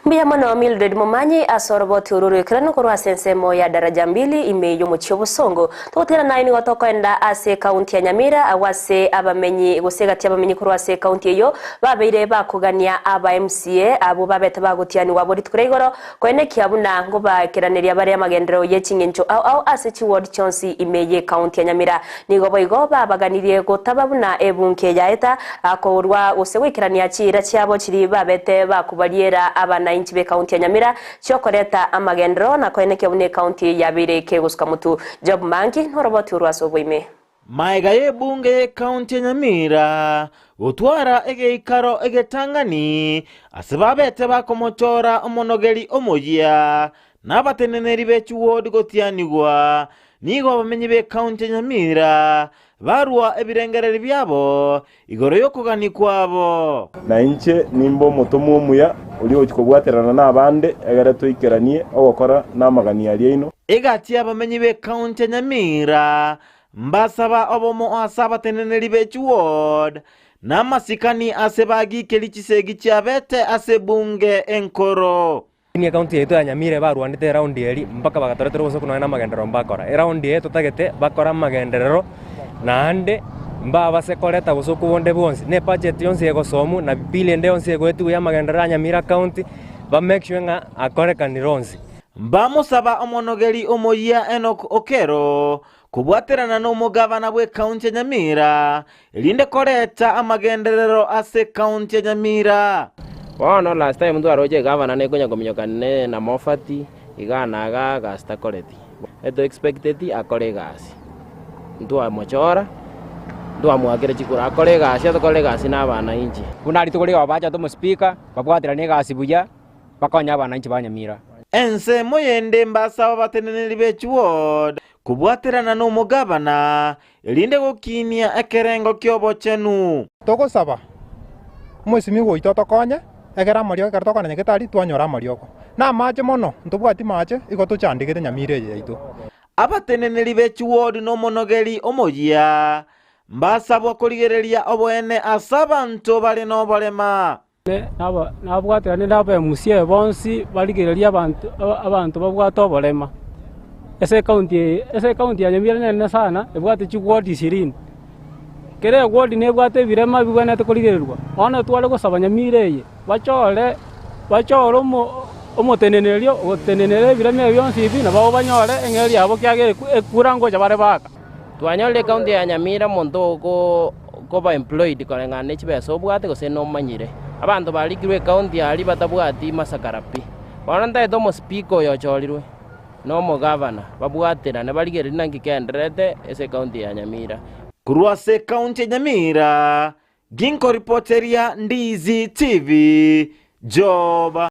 Mbuya mono Mildred Momanyi ase oroboti oru rw'ekeranu korwa ase ensemo ya Daraja Mbili ime y'omochie o Bosongo. Togotigana naye nigo tokoenda ase ekaunti ya Nyamira agwo ase abamenyi gose egati y'abamenyi korwa ase ekaunti eyio babeire bakogania aba MCA abwo babete bagotianigwa abwo rituko ria igoro koenekia buna ngobaikeraneria bare amagenderero ye ching'encho ao ao ase chiward chionsi ime y'ekaunti ya Nyamira. Nigo boigo babaganirie gotaba buna ebunke yaeta korwa gose goikerania chiira chiabo chiria babete bakobariera abanainchi b'ekaunti ya Nyamira chiokoreta amagenderero na koenekia buna ekaunti yabeire kegosuka motu. Job Mangi noroboti orwo ase oboime. Magega y'ebunge y'ekaunti ya Nyamira gotwara egeikaro egetang'ani ase babete bakomochora omonogeri omoyia na abateneneri be chiwodi gotianigwa, nigo abamenyi b'ekaunti ya Nyamira barua ebirengererio biabo igoro y'okogania kwabo. Na inche nimbe omotomwa omuya, oria ogochia kobwaterana nabande, egere toikeranie ogokora namagani aria aino. Egati y'abamenyi b'ekaunti ya Nyamira mbasaba obomo ase abateneneri be chiward na amasikani ase bagikerie chisegi chiabete ase ebunge enkoro. Lakini ekaunti yaito ya Nyamira barwanete eraundi eria mpaka bagatoretera obosoku nonya namagenderero mbakora. Eraundi eye totagete bakore amagenderero naende mbabase koreta bosoku bonde bwonsi, na ebudget yonsi egosomwa na bill ende yonsi egoetigwa ya amagenderero a Nyamira county, ba make sure ng'a akorekanire onsi. Mbamosaba omonogeri omoyia Enock Okello kobwaterana nomogavana bw'ekaunti ya Nyamira, erinde koreta amagenderero ase ekaunti ya Nyamira. Bono last time ntwaroche egavana nekonya kominyoka ne na Moffat iga na igaa gasi takoreti. Eto expecteti akore egasi, ntwamochora, ntwamoakera chikura akore egasi atokore egasi na abananchi. Buna rituko riria bachete omospeaker, babwateranie egasi buya, bakonye abananchi ba Nyamira. Ensemo yende mbasaba abateneneri be chiward kobwaterana nomogabana, erinde gokinia ekerengo ki'obochenu. Togosaba omwesimigwa oito otokonye, ekero amariogo ekero tokogenda nyagetari twanyora amariogo. Na amache mono, ntobwati mache, igo tochandegete nyamira eye yaito. Abateneneri be chiward nomonogeri omoyia mbasabwa korigereria oboene ase abanto bare noborema. Nabwaterane n'Abaemusia bonsi barigererie abanto babwate oborema. Ase ekaunti eye, ase ekaunti ya Nyamira nene sana, ebwate chiward ishirini. Kera eward nebwate ebirema bibwenerete korigererigwa. Bono tware gosaba Nyamira eye, bachore bachore omoteneneri ogotenenera ebirema ebi bionsi ebi, nabo banyore eng'eria yabo ekiagera ekura ngocha bare baka. Twanyorire ekaunti ya Nyamira omonto okoba employed koreng'ana ne chibesa obwate gose nomanyire. Abanto barikirwe ekaunti aria batabwati masakara pi. Bono ntagete omospeaker oyo ochorirwe na omogavana babwaterane barigererie naki kendererete ase ekaunti ya Nyamira. Korwa ase ekaunti ya Nyamira, ginkoripoteria Ndizi TV, Job.